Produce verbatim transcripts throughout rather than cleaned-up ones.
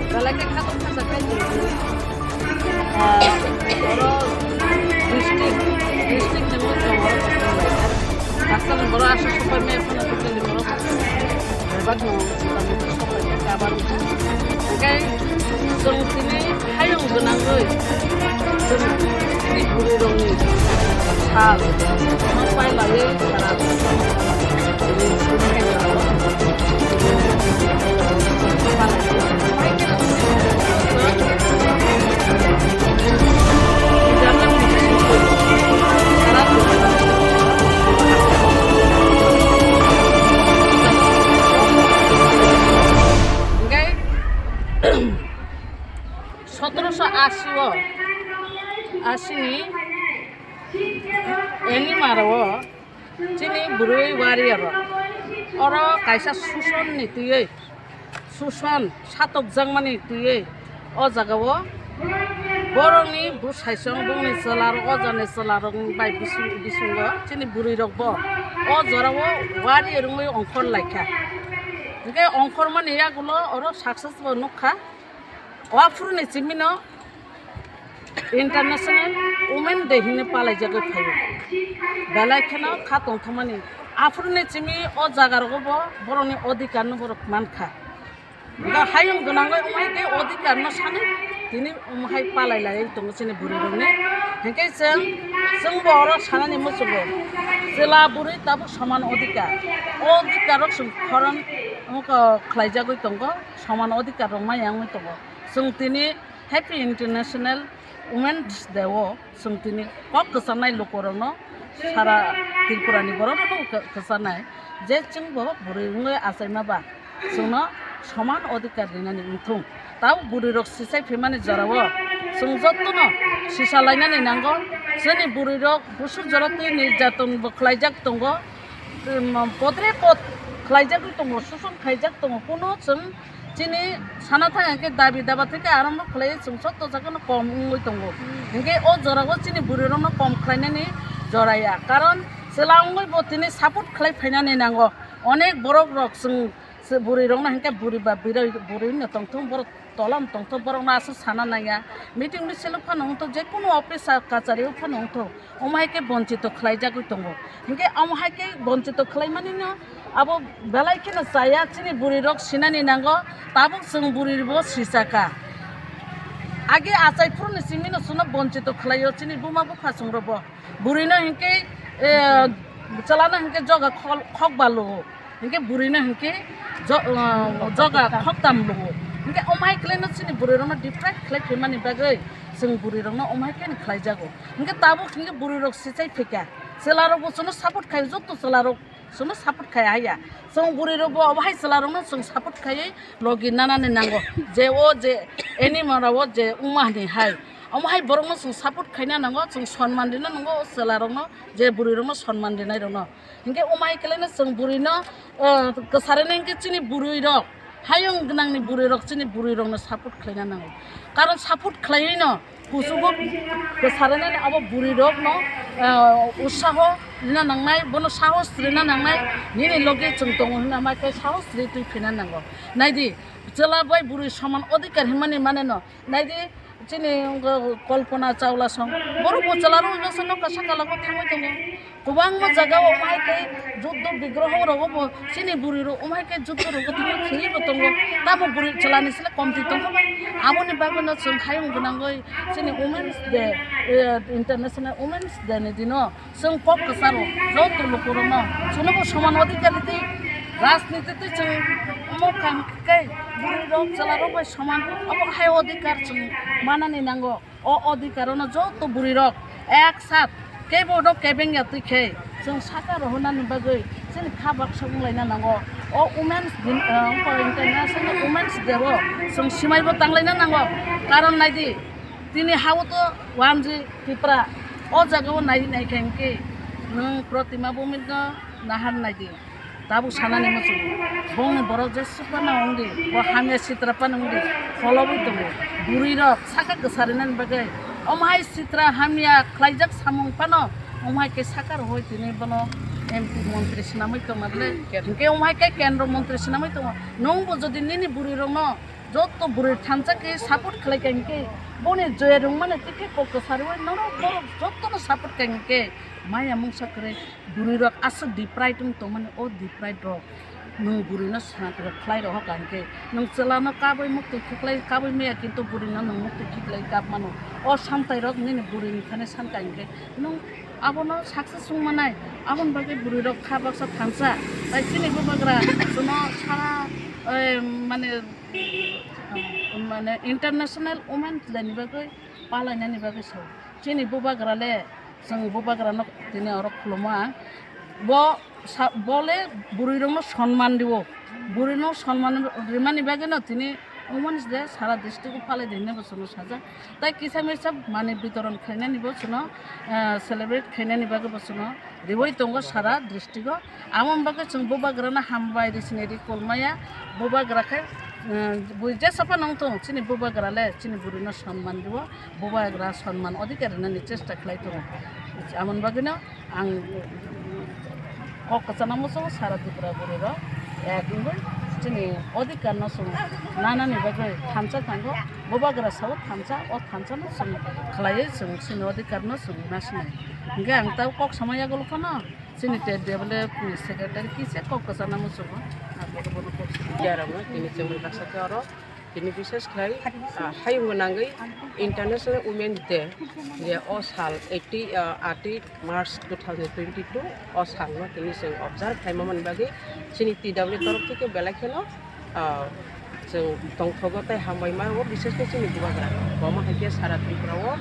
Belai khe khatung khacha khe, ah, oro district, district ni mujung oro khatung lai kha. Asal ni borok aswk sopai maya phano totally borok bebak no sopai kha, kabar wngkha. Hingkhe chwng tini hayung gwnangwi chwng tini bwrwi rokni sal no pai laiwi sara. Hingkhe sotoroso ashi o, ashi ni Enima rok o chini bwrwi warrior rok oro kaisa suson ni twiwi, suson satokjakmani twiwi o jaga o borokni bwsai song bongni chwla rok, o jani chwla rok bai bising, bisingo chini bwrwi rok bo o jora o warrior wngwi ongkhor lai kha. Hingkhe ongkhor mani yagulo oro success bo nuk kha. O aphuru ni simi no International Women Day hinwi palaijagwi phaio. Belai kheno kha tongthokmani. Aphuru ni simi o jaga rogo bo borokni odhikar no borok mankha. Bo hayung gwnangwi wngmai khe odhikar no sanwi tini wngmahai palai lai tongo chini bwrwi rokni. Hinkhe chwng, chwng bo oro sanani muchungo chwla bwrwi tabuk soman odhikar. O odhikar rok chwng khoron wngkha khlaijagwi tongo. Soman odhikar rok maya wngwi tongo. Chwng tini Happy International Women's Day o chwng tini kok kwchanai lukurokno, sara Tripura ni borok rokno kwchanai je chwng bo bwrwi wngwi achaima ba chwngno soman odhikar rinani wngthung. Tabuk bwrwi rok sichai phimani jora o chwng jotono sisa lainani nango. Chini bwrwi rok busuk jora twi nirjaton bo khlaijak tongo, podre pod khlaijagwi tongo, suson khaijak tongo, kuno chwng chini sana thang hwnkhe dabi daba theke arombho khlaiwi chwng joto jagano kom wngwi tongo. Hinkhe o jorao chini bwrwi rokno kom khlainani jora ya, karon chwla wngwi bo tini support khlai phainani nango. Onek borok rok chwng bwrwi rokno hinkhe bwrwi ba bwrwi no tongthung borok tola no tongthok, borokno aswk sana nangya. Meeting ni selok phano wngthok, jekunu office kachari o phano wngthok, omo hai khe bonchito khlaijagwi tongo. Hinkhe omo hai khe bonchito khlaimanino abo belai kheno chaya, chini bwrwi rok sinani nango, tabuk chwng bwrwi bo sichaka. Age achai phuru ni simi no chwngno bonchito khlaio chini buma bupha chwng rok bo. Bwrwino hinkhe, eh, chwlano hinkhe joga khol-, khokba lugo. Hinkhe bwrwino hinkhe jo-, eh, joga khoktam lugo. Hinkhe omo hai khlaino chini bwrwirokno deprive khlai phaimani bagwi chwng bwrwirokno omo hai khe khlaijago. Hinkhe tabuk hinkhe bwrwirok sichai phaikha. Chwlarokbo chwngno support khaio, joto chwlarok chwngno support khai haiya. Chwng bwrwirokbo obo hai chwlarokno chwng support khaiwi logi nanani nango. Je o je animal rao je wngma hinwi hai. Omo hai borokno chwng support khaina nango, chwng sonman rina nango o chwlarokno, je bwrwirokno sonman rinairokno. Hinkhe omo hai khlaino chwng bwrwino, ah, kwsarino hinkhe chini bwrwirok, hayung gwnangni bwrwirok chini bwrwirokno support khlaina nango. Karon support khlaiwino kuchugo kwsarinani abo bwrwirokno, ah, utsaho rina nangnai, bono sahos rina nangnai, nini logi chwng tongo hwnna ma khe sahos ri twi phina nango. Naidi, chwla bai bwrwi soman odhikar hinmani maneno, naidi, chini, uh, Kalpana Chawla song, borok bo chwla rok no saka saka logo thangwi tongo. Kwbangma jaga o omo hai khe juddo bigroho rogo bo chini bwrwi rok omo hai khe juddo rogo thangwi khwlwi bo tongo. Tamo bwrwi chwla ni sle komti tongkha bai. Aboni bagwi no chwng hayung gwnangwi chini Women's Day, uh, International Women's Day ni dino chwng kok kwcharo joto lukurokno chwngno bo soman odhikar rwdi, rajniti twi chwng omo kaham khe bwrwirok chwlarok bai soman, omo hai odhikar chwng manani nango. O odhikarono joto bwrwirok ek sat kebo no kebeng ya twi khe chwng saka rohornani bagwi chini kha baksa wnglaina nango. O Women's Din, eh, International Women's Day o chwng swmaibo tanglaina nango, karon naidi, tini ha-o to wanjwi Tipra, o jaga o nai nai khe hinkhe nwng Protima Bhumik no nahar naidi. Tabuk sanani muchungo, bongni borok jesuk phano wngdi, bo hamya sitra phano wngdi, kholobwi tongo. Bwrwi rok saka kwsarinani bagwi Omo hai sitra hamya khlaijak samung phano, omo hai khe saka rohoi tini bono M P montri swnamwi tongma ble. Hinkhe omo hai khe kendro montri swnamwi tongo. Nwngbo jodi nini bwrwirokno joto bwrwi thansa khe support khlai kha hinkhe, boni joya rwngmani tikhe kok kwsa rwui norok borok jotono support kha hinkhe, maya mungsa kwrwi bwrwirok aswk deprived wng tongmani, o deprived rok nwng bwrwino sanatiro khlai rohor kha hinkhe, nwng chwlano kabui muktwi khiklai kabui maya, kintu bwrwino nwng muktwi khiklai kap mano. O santairok nini bwrwini thani san kha hinkhe, nwng abono success wng manai, aboni bagwi bwrwirok kha baksa thansa. Tai chini bubagra chwngno sara, eh, mane, mane International Women's Day ni bagwi palainani bagwi sao. Chini bubagra le, chwng bubagrano tini oro khulumo ang. Bo sa-, bo le bwrwirokno sonman rwo. Bwrwino sonman rwmani bagwino tini Women's Day sara district-o palai di hinwi bo chwngno sajak. Tai kisa misa mani bitoron khainani bo chwngno, eh, celebrate khainani bagwi bo chwngno riwi tongo sara district-o. Amo bagwi chwng bubagrano hambai ri sini ri kolmaya. Bubagra khe, eh, bui jesa phano wng thung, chini bubagra le chini bwrwino sonman rwo. Bubagra sonman odhikar rwnani chesta khlai tongo. Amoni bagwino ang kok kwchana muchungo sara Tripura bwrwirok ek wngwi chini odhikarno chwng nanani bagwi thansa thango. Bubagra sao thansa, o thansano chwng khlaiwi chwng chini odhikarno chwng nasinai. Hinkhe ang tei kok samani yagulo phano chini te development secretary kisa kok kwchana muchungo. Ang bono bono kok samani. Yarokno tini chwngno baksa khe oro Tini bises khlai, ah, hayung gwnangwi International Women Day, je o sal eighty, ah, eighty March two thousand twenty-two, o salno tini chwng observe khlaima mani bagwi chini T W torof theke belai kheno, ah, chwng tongthogo tei hambai mano, bises khe chini bubagra. Omo hai khe sara Tripura o,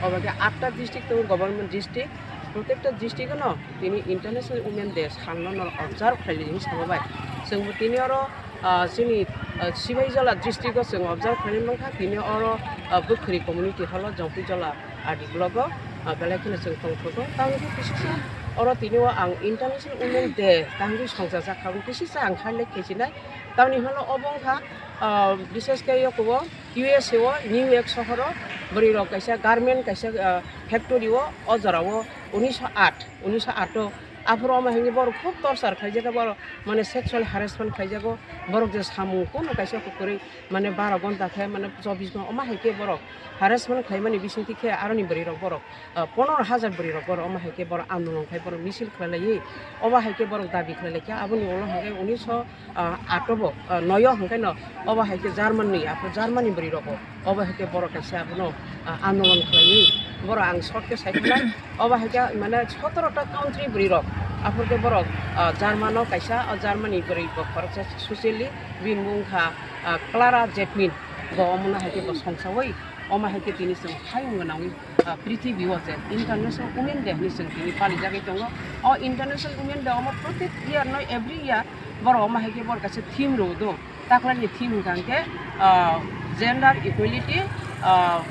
obo khe atta district tongo, government district, protekta district no tini International Women Day salno norok observe khlaili hinwi sama bai. Chwngbo tini oro ah, chini, ah, Sibaijala district o chwng observe khlainai mankha, tini oro, ah, Bwkhwrwi community hall o Jongpijala R D block o, ah, belai kheno chwng tongthogo. Tamoni khe bisingsa oro tini o ang International Women Day tangwi songchajak kha, bisingsa ang highlight khe sinai. Tamoni hwnle obo wngkha, ah, bishesh khe yokobo U S A o New York sohoro bwrwi rok kaisa garment kaisa, ah, factory o, o jora o unisho aat, unisho aat o aphuru omo hinkhe borok khub torture khlaijak kha, borok mane sexual harassment khlaijago, borok je samung kuno kaisa kwrwi mane baro gonta khe mane chobbish ghonta omo hai khe borok harassment khlaimani bisingtwi khe aroni bwrwi rok borok, ah, pondro hajar bwrwi rok borok omo hai khe borok andolon khai borok misil khlailaiwi obo hai khe borok dabi khlailaikha. Aboni ulo hinkhe unisho, ah, aat o bo, ah, noi o hinkhe no obo hai khe Germany, aphuru Germany bwrwi rok bo. Obo hai khe borok kaisa abono, ah, andolon khlaiwi borok ang short khe sai khwlai. Obo hai khe mane sotoro ta country bwrwi rok. Aphuru khe borok, ah, German o kaisa, o Germany bwrwi bo khoroksa socially bini mung kha, ah, Clara Zetmin. Bo omono hai khe bo songsaui omo hai khe tini chwng hayung gwnangwi, ah, prithibi o je International Women Day hinwi chwng tini palijagwi tongo. O International Women Day omo protek year no every year borok omo hai khe borok kaisa theme rw do. Taklani theme hwnkha hwnkhe, ah, gender equality, ah,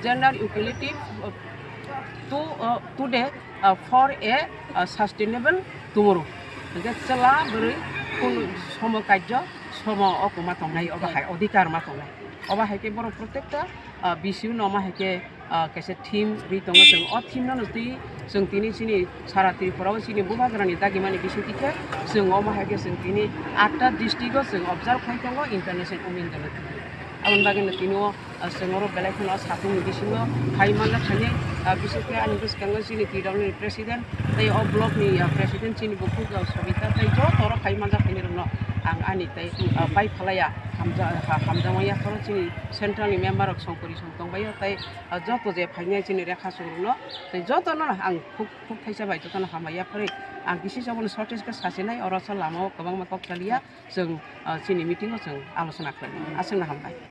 gender equality, ah, to, ah, today, ah, for a, ah, sustainable tomorrow. Hwnkhe chwla bwrwi kunu somo karjo, somo o kwma tongnai, obo hai odhikar ma tongnai. Obo hai khe borok protekta, ah, bisi no ma hai khe, ah, kaisa theme ri tongo, chwng o theme no twi chwng tini chini sara Tripura o chini bubagrani dagimani bisingtwi khe chwng omo hai khe chwng tini atta district o chwng observe khai tongo International Women Day no twi. Aboni bagwi no tini o, ah, chwng oro belai kheno o satung ni bisingo khai manjak khainai, ah, bisingtwi ani bwskango chini T W ni president tei o block ni, ah, president chini bukhuk, ah, Sobita tei joto oro khai manjak khainai rokno ang ani tei, ah, pai phalaya hamja-, ha-, hamjakma yapharo chini central ni member rok songkori song tongbaio tei, ah, joto je phainai chini Rekha Chwng rokno tei jotono ang khuk, khuk thaisa bai jotono hambai yaphari ang kisi abono shortage khe sasinai oro sa lama o kwbangma kok chaliya chwng, ah, chini meeting o chwng alochona khlainai. Aswkno hambai.